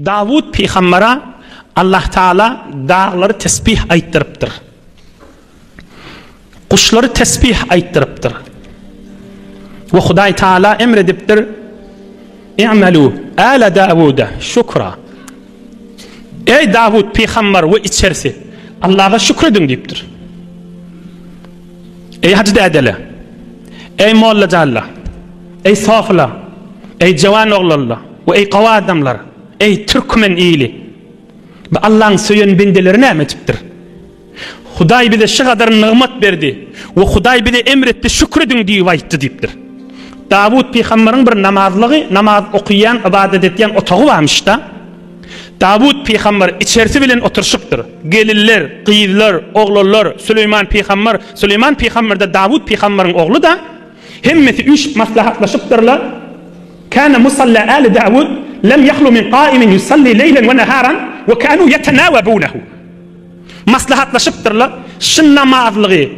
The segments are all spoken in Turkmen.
Dawut pygambere Allah Taala daglary tesbih aýtdyrypdyr. Guşlary tesbih aýtdyrypdyr. We Hudaý Taala emr edipdir, I'malu ala Dawuda şukra. Eý Dawut pygamber we içerisi, Allaha şükür ediň diýipdir. Eý hajy dädele, eý molla jalla, eý sofyla, eý jawan oglanla we eý gowy adamlar, eý türkmen ili. Bu Allaň söýen bendeleri näme etipdir? Hudaý bize şu gadar nygmat berdi we Hudaý bize emr etdi şükür ediň diýip aýtdy diýipdir. Dawut pygambaryň bir namazlygy, namaz okaýan, ybadat etýän otagy barmyş-da. Dawut pygambar içerisi bilen oturyşypdyr. Gelinler, gyzlar, oglanlar, Süleýman pygambar, Süleýman pygamber-de Dawut pygambaryň ogly-da. Hemmesi üýşüp maslahatlaşypdyrlar. Kana musalla ali Dawud lem yahlu min qaimin yusalli leylen we naharan we kanu yetenawabunahu. Maslahatlaşypdyrlar. Şu namazlygy,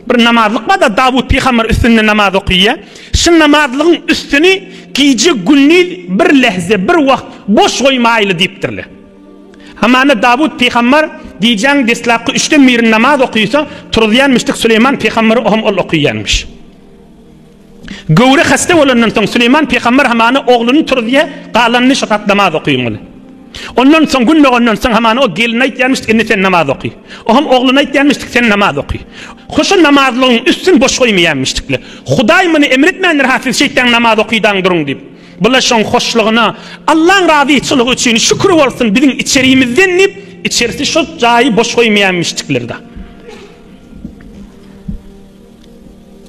bir namazlyk bar-da, Dawut pygamber üstünde namaz okyýar. Şu namazlygyň üstüni gije-gündiz bir lehze, bir wagt boş goýmaýly diýipdirler. Hamana Dawut pygamber gijäň deslapky üçden birini namaz okysa, turuzýanmyşdyk Süleýman pygamberi ohm ol okyýanmyş. Göwre hasta bolandan soň Süleýman pygamber hamana ogluny turuzýar, galanyny şo tat namaz okymaly. Ondan soň gün dogandan soň hamana o geline aýtýarmyşdyk indi sen namaz oky. Ohm ogluna aýtýarmyşdyk sen namaz oky. Hoşa namazlygyň üstün boş goýmaýarmyşdykle. Hudaý muny emr etmändir ha siz şeýtdäň namaz okydaň duruň diýip. Bula şoň hoşlugyna, Allaň razyçylygy üçin şükür bolsun biziň içerimizden diýip, içerisi şo jaýy boş goýmaýanmişdikler-de.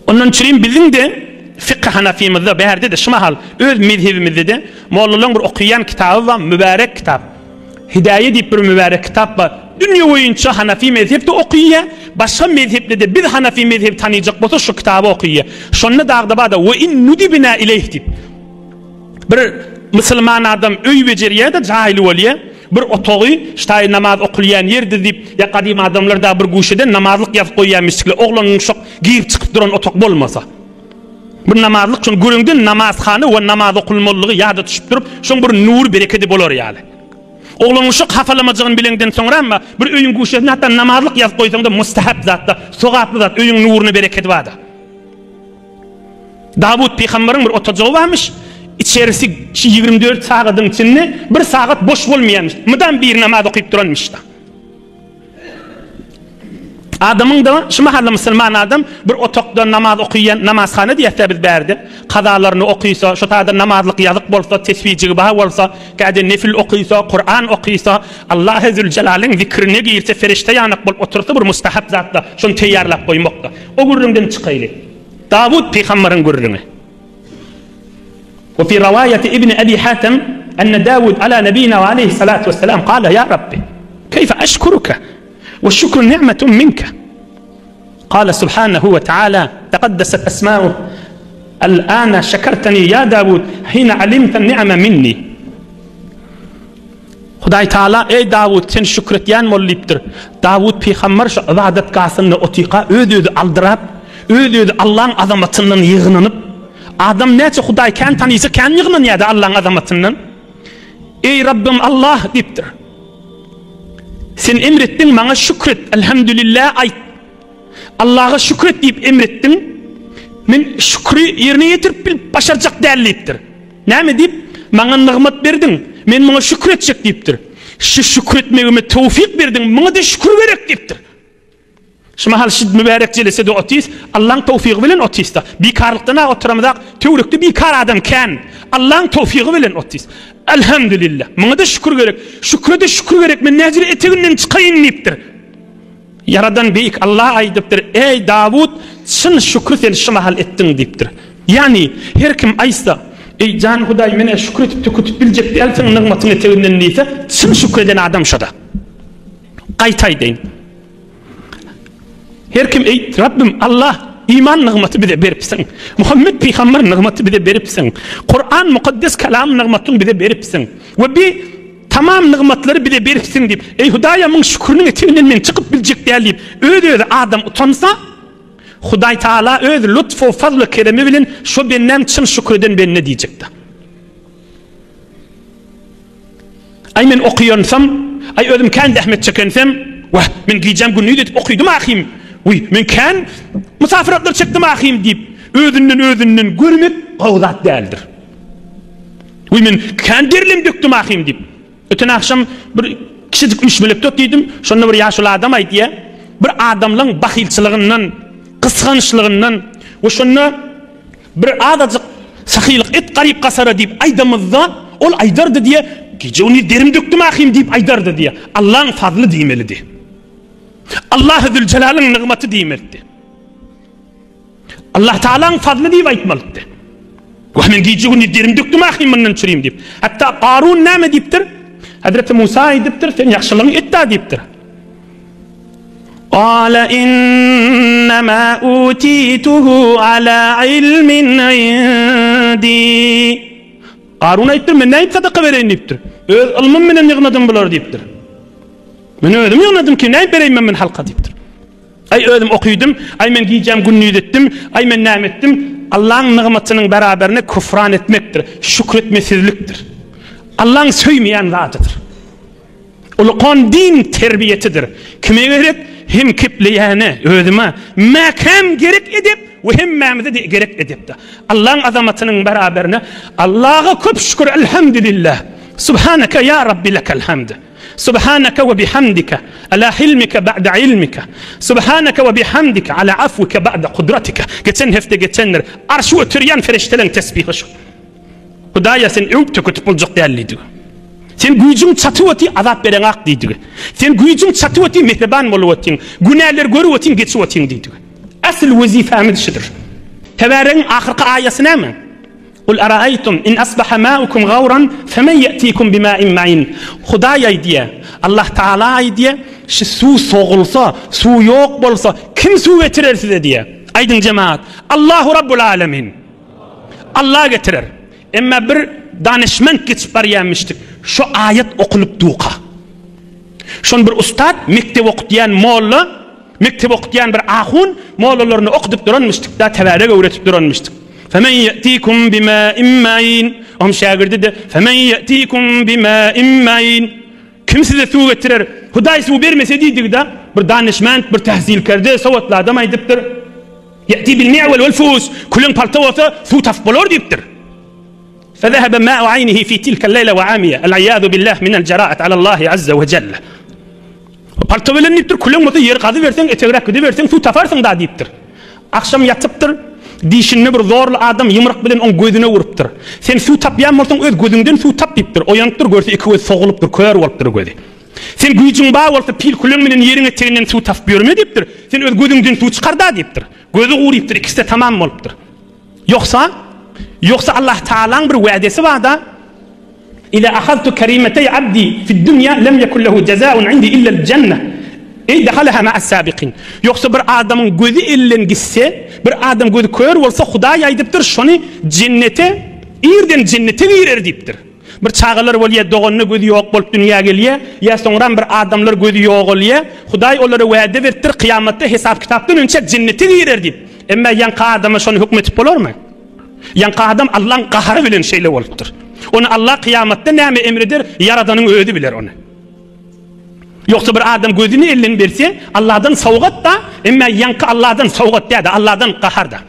Ondan üçin biziň-de fykh hanafymyzda, bärde-de şu mahal öz mezhebimizde-de mollalaryň bir okaýan kitaby bar, mübärek kitap. Hidaýe diýip bir mübärek kitap bar. Dünýe boýunça hanafi mezhep-de okaýar, başga mezheple-de biz hanafi mezhebi tanyjak bolsa şu kitaby okaýar. Şonda dagda bar-da, we in nudibina ileýh diýip. Bir musulman adam öý bejerýär-de, jaýly bolýar. Bir otagy, şu taýy namaz okulýan ýerdir diýip, ýa gadym adamlar dagy bir guşeden namazlyk ýazyp goýýarmyşdyklar, oglan-uşak girip-çykyp duran otag bolmasa. Bir namazlyk şony göreňde namazhana we namaz okulmalylygy ýada düşüp durup, şoň bir nury berekedi bolar ýaly. Oglan-uşak hasalamajagyny bileňden soňra emma bir öýüň guşesine hatda namazlyk ýazyp goýsaňda mustahap zatda, sogaply zat, öýüň nuruny berekedi barda. Dawut pygambaryň bir otajygy barmyş, içerisi şu 24 sagadyň içinde bir sagat boş bolmaýarmyş. Mydam biri namaz okyp duranmyş-da. Adamyň-da, şu mahalla musulman adam bir otagda namaz okaýan, namazhana diýýäs-dä biz bärde, kazalaryny okysa, şo taýda namazlyk ýazyk bolsa, tesbijigi bar bolsa, käde nefil okysa, Kuran okysa, Allahy Züljelalyň zikrine girse, ferişde ýanak bolup otursa bir mustahap zat-da, şony teýýarlap goýmak-da. O gürrüňden çykaýly. Dawut pygambaryň gürrüňi. Ve fi rawaýati Ibn Abi Hatim enne Dawud ala nebina ve aleyhi salatu vesselam kale ya Rabbi keyfe eşkuruke ve şükru ni'metun minke. Kale subhanehu ve teala tekaddeset esmauh El-ana şekerteni ya Dawud hine alimten ni'me minni. Hudaý Taala, Eý Dawut, sen şükür etýän bol diýipdir. Dawut pygamber şu ybadatgasynda otyka öz-özi aldyrap, öz-özi Allaň azamatyndan ýygnanyp, adam näçe Hudaý kän tanysa kän ýygnanýar-da Allaň azamatyndan. Eý Rabbym Allah diýipdir. Sen emr etdiň maňa şükür et, elhamdülillah aýt. Allaha şükür et diýip emr etdiň. Men şükri ýerine ýetirip bilip başarjak däl diýipdir. Näme diýip, maňa nygmat berdiň, men muňa şükür etjek diýipdir. Şu şükür etmegime towfyk berdiň, muňa-da şükür gerek diýipdir. Şu mahal şu mübärek jelesede otyrys, Allaň towfygy bilen otyrys-da. Bikarlykdan-a oturamyzak, töwerekde bikar adam kän. Allaň towfygy bilen otyrys. Elhamdülillah, muňa-da şükür gerek. Şükre-de şükür gerek, men näjele eteginden çykaýyn diýipdir. Ýaradan Beýik Alla aýdypdyr, Eý, Dawut, çyn şükri sen şu mahal etdiň diýipdir. Ýagny, her kim aýtsa, Eý, jan Hudaý, men-ä şükür edip tüketip biljek däl seň nygmatyň eteginden diýse, çyn şükür eden adam şo-da. Gaýta aýdaýyn. Her kim, Eý, Rabbim, Alla, iman nygmaty bize beripsiň. Muhammet pygamber nygmaty bize beripsiň. Kuran mukaddes kalam nygmatyň bize beripsiň. We bi Tamam nygmatlary bize beripsiň diýip, Eý Hudaýa muň şükrüniň eteginden men çykyp biljek däl diýip, öz-özi adam utansa, Hudaý Taala öz lutfu, fazlu, keremi bilen şo bendäm çyn şükür eden bende diýjekdir. Aý men okaýansam, aý özüm kän zähmet çekensem, wah, men gijäm gündiz edip okydym ahym, wiý, men kän musafiratlar çekdim ahym diýip, özünden özünden görmek gowy zat däldir. Wiý, men kän derlem dökdüm ahym diýip. Öten agşam bir kiçijik üýşmelekde otyrdym, şonda bir ýaşuly adam aýdýar, bir adamlaň bahylçylygyndan, gysgançlygyndan we şonda Bir azajyk sahylyk et garyp-gasara diýip aýdamyzda, ol aýdardy diýe, Gije-gündiz derim dökdüm ahym diýip aýdardy diýe. Allaň fazly diýmelidi. Allahy Züljelalyn nygmaty diýmelidi. Allah Taalaň fazly diýip aýtmalydy. Wah men gije-gündiz derim dökdüm ahym mundan çürim diýip. Hatda Karun näme diýipdir? Hazreti Musa aýdypdyr, sen ýagşylygyňy et-da diýipdir. Gala innema utituhu ala ilmin indi. Karun aýtdyr, men nädip sadaka bereýin diýipdir. Öz ylmym bilen ýygnadym bulary diýipdir. Men özüm ýygnadym ki, nädip bereýin men halka diýipdir. Aý özüm okydym, aý men gijäm gündiz etdim, aý men näme etdim? Allaň nygmatynyň beraberine küfran etmekdir, şükretmesizlikdir. Allaň söýmeýän zadydyr. Ulukan din terbiýetidir. Kime gerek? Hem kepleýäne, özüme mäkäm gerek edep we hemmämize-de gerek edepdir. Allaň azamatynyň beraberine Allaha köp şükür Elhamdülillah. Subhaneke ya Rabbi lekel hamd. Subhaneke we bihamdike ala hilmike ba'de ilmike. Subhaneke we bihamdike ala afwike ba'de kudratike. Geçen hepde geçendir. Arşy göterýän ferişteleň tesbihi şu. Hudaýa sen öwüp töketip boljak däl diýdigi. Sen güýjüň çatyp otyň azap bereňak diýdigi. Sen güýjüň çatyp otyň mehriban bolup otyň. Günäleri görüp otyň geçip otyň diýdigi. Asyl wezipemiz şudur. Tebäregiň ahyrky aýasy näme? Kul araýtum in asbaha maukum gawran femen ýetikum bima'in ma'in. Hudaý aýdýar, Allah Taala aýdýar, şu suw sogulsa, suw ýok bolsa, kim suw getirer size diýýär. Aýdyň jemaat, Allahu Rabbul Alamin. Allah getirer. Emma bir danyşment geçip barýanmyşdyk. Şu aýat okulyp duka. Şon bir ustat mekdep okutýan molla, mekdep okutýan bir ahun mollalaryny okudyp duranmyşdyk da tebärek öwretip duranmyşdyk. Femen ýetikum bima'in ma'in. Oň şägirdi de femen ýetikum bima'in ma'in. Kim size suw getirer? Hudaý suw bermese diýdigi-de, bir danyşment, bir tähsilkerde, sowatly adam aýdypdyr. Ýe'ti bil mi'wel wel fus, küleň palta bolsa, suw tapyp bolar diýipdir. Fezehebe ma'u aýnihi fi tilkel leýle we amiýe, el-iýazu billah minel jeraet alallahi azze we jelle. Palta bilen diýipdir, küleň bolsa ýeri gazyberseň, etegräk gidiberseň, suw taparsyň da diýipdir. Agşam ýatypdyr, dişinde bir zorly adam ýumruk bilen oň gözüne urupdyr. Sen suw tapýan bolsaň, öz gözüňden suw tap diýipdir. Oýanypdyr, görse iki gözi sogulypdyr, kör bolupdyr gözi. Sen güýjüň bar bolsa pil küleň bilen ýeriň eteginden suw tapyp ýörme diýipdir. Sen öz gözüňden suw çykar-da diýipdir. Gözi gurypdyr, ikisi-de tamam bolupdyr. Ýogsa, ýogsa Allah Tagalaň bir wädesi bar-da, Iza ahaztu kerimetey abdi fid-dunýa lem yekun lehu jezaun indi illel jenneh. Eý dahalaha ma'as sabikin. Ýogsa bir adamyň gözi elden gitse, bir adam gözi kör bolsa Hudaý aýdypdyr, şony jennete irden jennete girer diýipdir. Bir çagalar bolýa doganda gözi ýok bolup dünýä gelýä, ýa soňram bir adamlar gözi ýogalýa, Hudaý olara wäde beripdir, kyýamatda hesap kitapdan önçä jennete girer diýip. Emma ýaňky adama şony höküm etip bolarmy? Ýaňky adam Allaň gahary bilen şeýle bolupdyr. Ony Allah kyýamatda näme emr eder, Ýaradanyň özi biler ony. Ýogsa bir adam gözüni elden berse, Allahdan sowgat-da, emma ýaňky Allahdan sowgat däl-de, Allahdan gahar-da.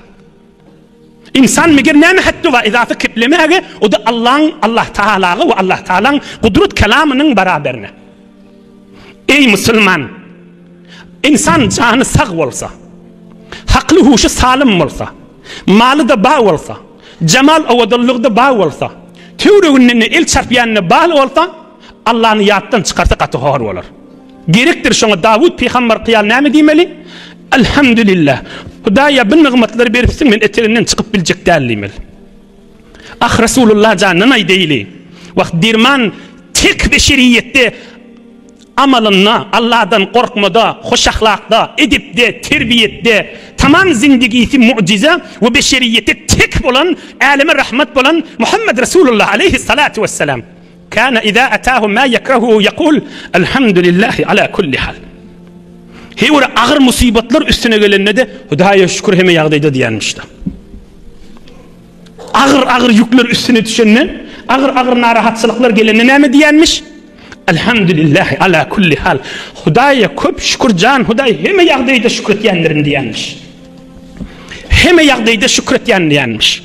Ynsan meger näme hetdi bar edafa keplemäge, o-da Allaň, Allah Tagalaga we Allah Tagalaň gudrat kelamynyň baraberine. Eý musulman! Ynsan jany sag bolsa, hakly huşy salym bolsa, maly-da bar bolsa, jemal owadanlygy-da bar bolsa, töwereginden-de el çarpýan-da bar bolsa, Allany ýatdan çykarsa gaty hor bolar. Gerekdir şoňa Dawut pygamber kyýal näme diýmeli? Elhamdülillah. Hudaýa bu nygmatlary beripsiň men eteginden çykyp biljek däl diýmeli. Ah Resulullah jandan aýdaýly. Wah derman tek beşeriýetde amalynda, Allahdan gorkmada, hoş ahlakda, edepde, terbiýetde, tamam zindigisi mu'jiza we beşeriýete tek bolan, äleme rahmat bolan Muhammed Resulullah aleyhissalatu vesselam. Kana iza atahu ma yakrahu yaqul Elhamdülillahi ala kulli hal. Heý bir agyr musibatlar üstüne gelende-de Hudaýa şükür hemme ýagdaýda diýenmişdi. Agyr agyr ýükler üstüne düşende, agyr agyr narahatçylyklar gelende näme diýenmiş? Elhamdülillahi ala kulli hal. Hudaýa köp şükür jan Hudaý hemme ýagdaýda şükür etýändirin diýenmiş. Hemme ýagdaýda şükür etýän diýenmiş.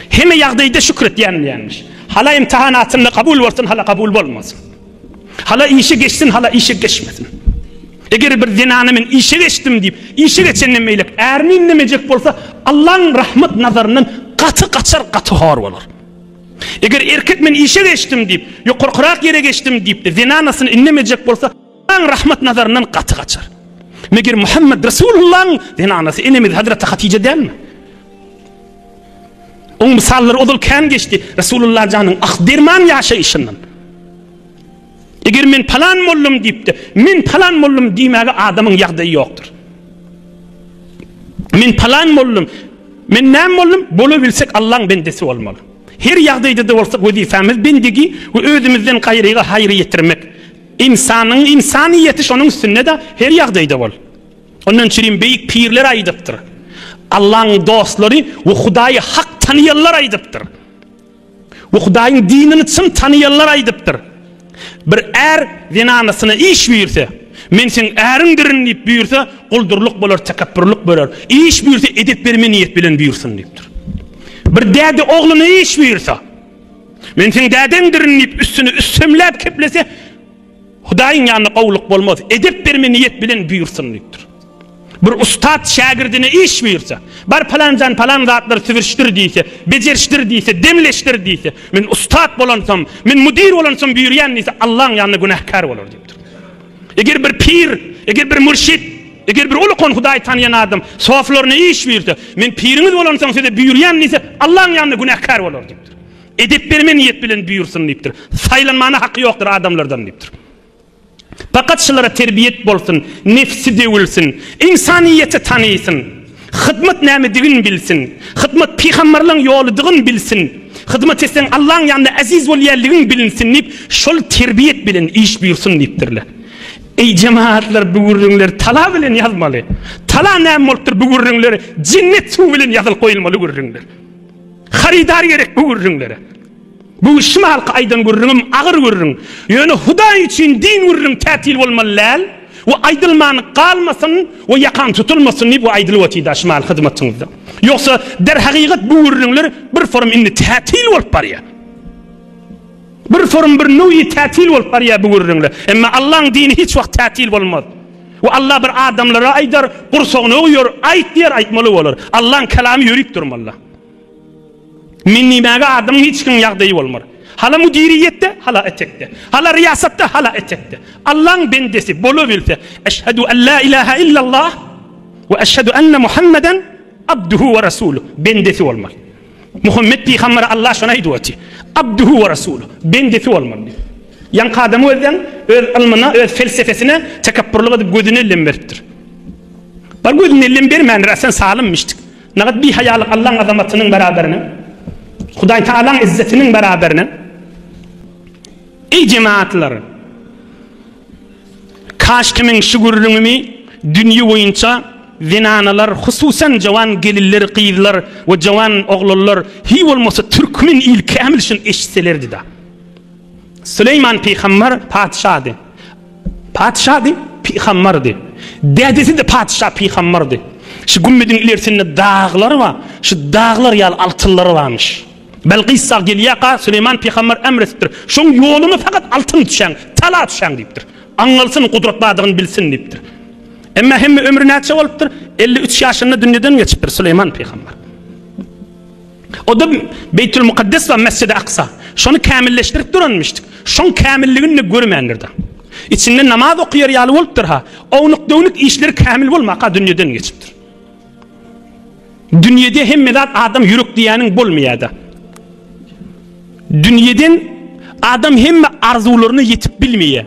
Hemme ýagdaýda şükür etýän diýenmiş. Hala imtihanatynda kabul bolsun, hala kabul bolmasyn. Hala işe geçsin, hala işe geçmesin. Eger bir zenana men işe geçdim diýip, işe geçenden beýlek ärini indemejek bolsa, Allaň rahmet nazaryndan gaty gaçar, gaty hor bolar. Eger erkek men işe geçdim diýip, ýokarkyrak ýere geçdim diýip-de zenanasyny indemejek bolsa, Allaň rahmet nazaryndan gaty gaçar. Meger Muhammed Resulullahyň zenanasy enemiz Hazreti Hatije dälmi? Oň mysallary ozal kän geçdi. Resulullah janyň ah derman ýaşaýşyndan. Eger men palan boldum diýipdi, men palan boldum diýmäge adamyň ýagdaýy ýokdur. Men palan boldum, men näme boldum? Bola bilsek Allaň bendesi bolmaly. Her ýagdaýda-da bolsa wezipemiz bendigi we özümizden gaýryga haýry ýetirmek. Ynsanyň ynsanyýeti şonuň üstünde-de her ýagdaýda bol. Ondan çürim beýik pirler aýdypdyr. Allaň dostlary we Hudaýy hak tanaýanlar aýdypdyr. We Hudaýyň dinini çyn tanaýanlar aýdypdyr. Bir är zenanasyna iş buýursa, Men seň äriňdirin diýip buýursa, guldurlyk bolar, tekepburlyk bolar. Iş buýursa edep berme niýet bilen buýursyn diýipdir. Bir däde ogluna iş buýursa, Men seň dädeňdirin diýip üstüne üstemläp keplese, Hudaýyň ýanynda gowulyk bolmaz. Edep berme niýet bilen buýursyn diýipdir. Bir ussat şägirdine iş buýursa, bar palanjan palan zatlary sübürişdir diýse, bejerişdir diýse, demleşdir diýse, men ussat bolansom, men müdir bolansom buýurýan diýse, Allaň ýanynda günäkär bolar diýipdir. Eger bir pir, eger bir mürşit, eger bir ulukan Hudaýy tanaýan adam soflaryna iş buýursa, men piriňiz bolansoň size buýurýan diýse, Allaň ýanynda günäkär bolar diýipdir. Edep berme niýet bilen buýursyn diýipdir. Saýlanmana haky ýokdur adamlardan diýipdir. Pakat şulara terbiýet bolsun, nefsi döwülsin, ynsanyýeti tanysyn, hyzmat nämedigin bilsin, hyzmat pygamberleň ýoludygyn bilsin, hyzmat etseň Allaň ýanynda äziz bolýanlygyň bilinsin diýip, şol terbiýet bilen iş buýursyn diýipdirler. Eý jemagatlar bu gürrüňleri tala bilen ýazmaly. Tala näme bolupdyr bu gürrüňleri jennet suwy bilen ýazylyp goýulmaly gürrüňler. Harydar gerek bu gürrüňlere. Bu şu mahalky aýdan gürrüňim agyr gürrüň. Ýöne Hudaý üçin din gürrüň tätil bolmaly däl we aýdylman galmasyn we ýakan tutulmasyn diýip we aýdylyp otyda şu mahal hyzmatyňyzda. Ýogsa derhakykat bu gürrüňler bir forum indi tätil bolup barýar. Bir forum bir nöwi tätil bolup barýar bu gürrüňler. Emma Allaň dini hiç wagt tätil bolmaz. We Allah bir adamlara aýdar, gursagyna guýar, aýt diýer, aýtmaly bolar. Allaň kelamy ýörüp durmaly. Men diýmäge adamyň hiç kimiň ýagdaýy bolmar. Hala müdiriýetde, hala etekde. Hala riýasatda, hala etekde. Allaň bendesi bolabilse, Eşhedü en la ilaha illallah we eşhedü enne Muhammeden abduhu we rasuluh. Bendesi bolmaly. Muhammet pygambere Allah şony aýdyp otyr. Abduhu we rasuluh. Bendesi bolmaly diýip. Ýaňky adamy gözleň, öz ylmyna, öz felsefesine tekepburlyk edip gözüne ellem beripdir. Bar gözüne ellem bermändir, sen salymmyşdyk. Nagat bihaýalyk Allaň azamatynyň beraberine, Hudaý Tagalaň izzetiniň beraberine. Eý jemaatlar! Kaşki meň şu gürrüňimi dünýe boýunça zenanalar, hususan jawan gelinler, gyzlar we jawan oglanlar, hiý bolmasa türkmen il kämil şuny eşitselerdi-da. Süleýman pygamber patyşady. Patyşady, pygamberdi. Dädesi-de patyşa pygamberdi. Şu gümmediň ilerisinde daglar bar. Şu daglar ýaly altynlar barmyş. Belgis sag gelýärka Süleýman pygamber emr etipdir. Şoň ýoluna fakat altyn düşäň, tala düşäň diýipdir. Aňalsyn, gudrat bardygyny bilsin diýipdir. Emma hemme ömri näçe bolupdyr? 53 ýaşynda dünýeden geçipdir Süleýman pygamber. O-da Beýtül Mukaddes we Mesjidi Aksa. Şony kämilleşdirip duranmyşdyk. Şoň kämilligini-de görmändir-de. Içinde namaz okaýar ýaly bolupdyr-ha. Ownuk-döwnük işleri kämil bolmaka dünýeden geçipdir. Dünýede hemme zat adam ýürek diýýäniň bolmaýar-da. Dünýeden adam hemme arzuwlaryna ýetip bilmeýär.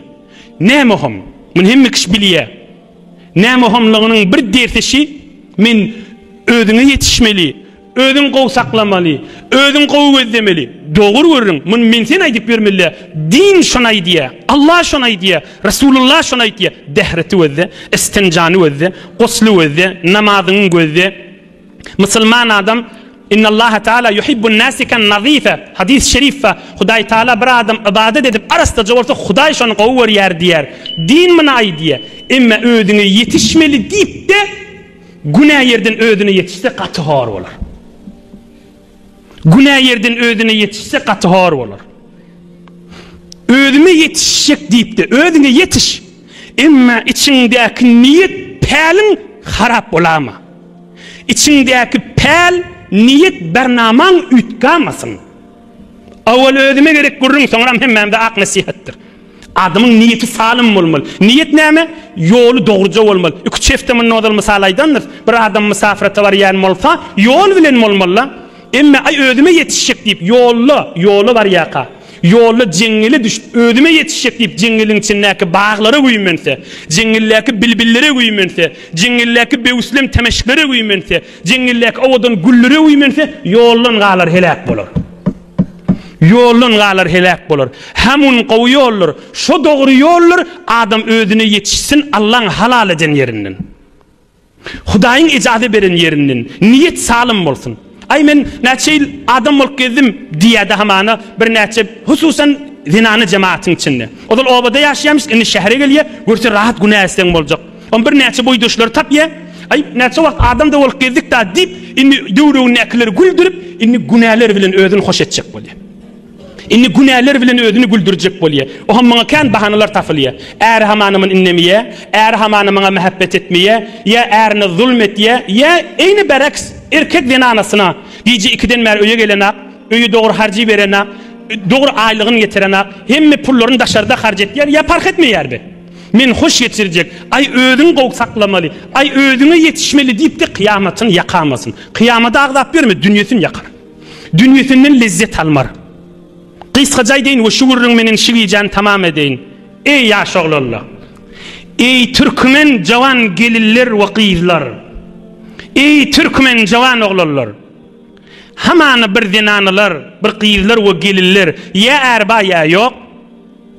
Näme hom? Muny hemme kişi bilýär. Näme homlygynyň bir dersi şi, men özüňe ýetişmeli, Özüň gowy saklamaly, özüň gowy gözlemeli. Dogry gürrüň, muny men sen aýdyp ýörmeli-dä. Din şony aýdýar, Allah şony aýdýar, Resulullah şony aýdýar. Dähreti gözle, istinjany gözle, gusly gözle, namazyňy gözle. Musulman adam. Innallaha taala yuhibbun nasikan nazife, hadys şerif bar, Hudaý taala bir adam ybadat edip arassaja bolsa Hudaý şony gowy görýär diýýär. Din muny aýdýar. Emma özüňe ýetişmeli diýip-de günä ýerden özüne ýetişse gaty hor bolar. Günä ýerden özüne ýetişse gaty hor bolar. Özüme ýetişjek diýip-de özüňe ýetiş. Emma içiňdäki niýet päliň harap bolama. Içiňdäki päl, niýet bernamaň üýtgamasyn. Owal özüme gerek gürrüň, soňram hemmämize ak nesihatdyr. Adamyň niýeti salym bolmaly. Niýet näme? Ýoly dogruja bolmaly. Iki-üç hepde mundan ozal mysal aýdandyrys. Bir adam mysafyrata barýan bolsa, ýol bilen bolmaly-la. Emme aý özüme ýetişjek diýip, ýolda, ýola barýarka, ýolda jeňňele düşüp, özüme ýetişjek diýip jeňňeliň içindäki baglara güýmense, jeňňeldäki bilbillere güýmense, jeňňeldäki bewüslem temeşiklere güýmense, jeňňeldäki owadan güllere güýmense, ýoldan galar, heläk bolar. Ýoldan galar, heläk bolar. Hamun gowy ýoldur. Şo dogry ýoldur, adam özüne ýetişsin Allaň halal eden ýerinden. Hudaýyň ejaza beren ýerinden. Niýet salym bolsun. Aý men näçe ýyl adam bolup gezdim diýýärdi hamana birnäçe hususan zenana jemagatyň içinde. Ozal obada ýaşaýarmyş, indi şähere gelýär, görse rahat günä etseň boljak. Oň birnäçe boýdaşlary tapýar. Aý näçe wagt adam-da bolup gezdik-da diýip, indi döwregindäkileri güldürip, indi günäler bilen özüni hoş etjek bolýar. Indi günäler bilen özüni güldürjek bolýar. Oňa muňa kän bahanalar tapylýar. Äri hamana muny indemeýär, äri hamana muňa mähebbet etmeýär, ýa ärine zulm etýär, ýa eýni bereks erkek zenanasyna gije ikiden bäri öýe gelenak, öýe dogry harjy berenak, dogry aýlygyny getirenak, hemme pullaryny daşarda harç etýär, ýa parh etmeýär be. Men hoş geçirjek, aý özüňi gowy saklamaly, aý özüňe ýetişmeli diýip-de kyýamatyny ýakamasyn. Kyýamady agzap ýörme, dünýesini ýakar. Dünýesinden lezzet almar. Gysgaça aýdaýyn we şu gürrüň menen şu gijäni tamam edeýin. Eý ýaş oglanlar! Eý türkmen jawan gelinler we gyzlar! Eý türkmen jawan oglanlar! Hamana bir zenanalar, bir gyzlar we gelinler ýa är bar ýa ýok.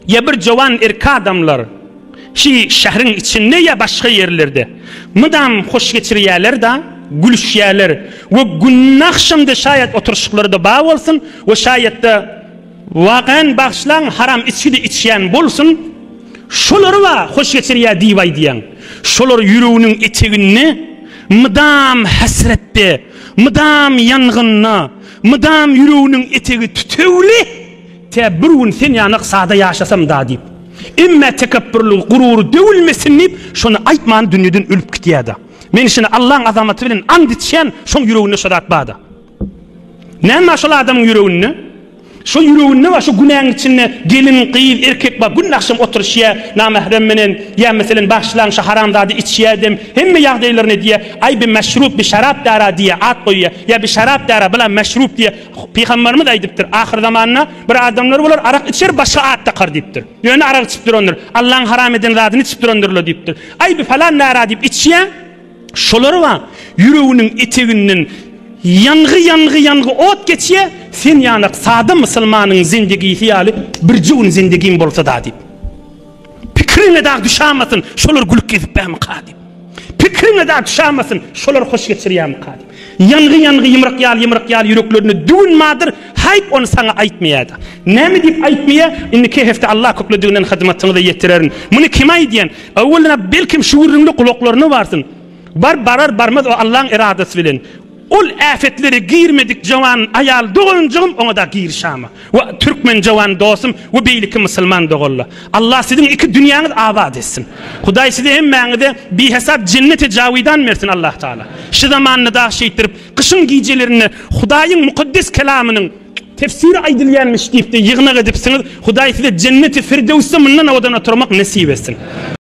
Ýa bir jowan erki adamlar şi şähriň içinde ýa başga ýerlerde mydam hoş geçirýäler-da, gülüşýäler we gündagşamda şaýat oturyşyklary-da bar bolsun we şaýatda wagan bagyşlaň haram içgi-de içýän bolsun, şolary bar hoş geçirýä diýip aýdýaň. Şolar ýüreginiň eteginde mydam hesretde, mydam ýangynda, mydam ýüreginiň etegi tütewli. Tä bir gün sen ýanak sada ýaşasam da diýip. Emmä tekepbürligi, gurury döwülmesin diýip, şony aýtman dünýeden ölüp gitýäda. Men şuny Allaň azamaty bilen and içýän, şoň ýüreginde şo zat bada. Näme bar şol adamyň ýüreginde? Şo ýüreginde bar, şo günäň içinde gelin, gyz, erkek bar, gün agşam oturyşýa, namährem menen, ýa meselen bagyşlaň şo haram zady içýädem, hemme ýagdaýlaryny edýä, aý bi meşrup, bi şarap dara diýýä, at goýýa, ýa bi şarap dara, bula meşrup diýýä. Pygamberimiz aýdypdyr, Ahyrzamanda bir adamlar bolar, arak içer, başga at dakar diýipdir. Ýöne arak içip durandyr. Allaň haram eden zadyny içip durandyrlar diýipdir. Aý bi falan nära diýip içýä, şolar bar, ýüreginiň eteginden ýangy ýangy ýangy ot geçýä, sen ýanak sada musulmanyň zendigisi ýaly birje gün zendigim bolsa-da diýip. Pikiriňe dag düşamasyn, şolar gülüp gezip bämika diýip. Pikiriňe dag düşamasyn, şolar hoş geçirýämika diýip. Ýangy-ýangy ýymryk ýaly ýymryk ýaly ýüreklerinde düwün bardyr, haýp ony saňa aýtmaýada. Näme diýip aýtmaýa, indiki hepde Allah köklediginden hyzmatyňyza ýetirerin. Muny kime aýdýan? Öwwelina belkim şu gürrüňli gulaklaryna barsyn. Bar barar barmaz o Allaň eradasy bilen. Ol äfetlere girmedik jowan aýal doganjygym oňa da girişama. We türkmen jowan dostum we beýleki musulman doganlar. Allah siziň iki dünýäňiz abat etsin. Hudaý size hemmäňize bihesap jenneti jawidan bersin Allah Taala. Şu zamanda dagy şeýtdirip gyşyň gijelerinde Hudaýyň mukaddes kelamynyň tefsiri aýdylýanmyş diýipde ýygnak edipsiňiz. Hudaý size jenneti firdewsde mundan owadan oturmak nesip etsin.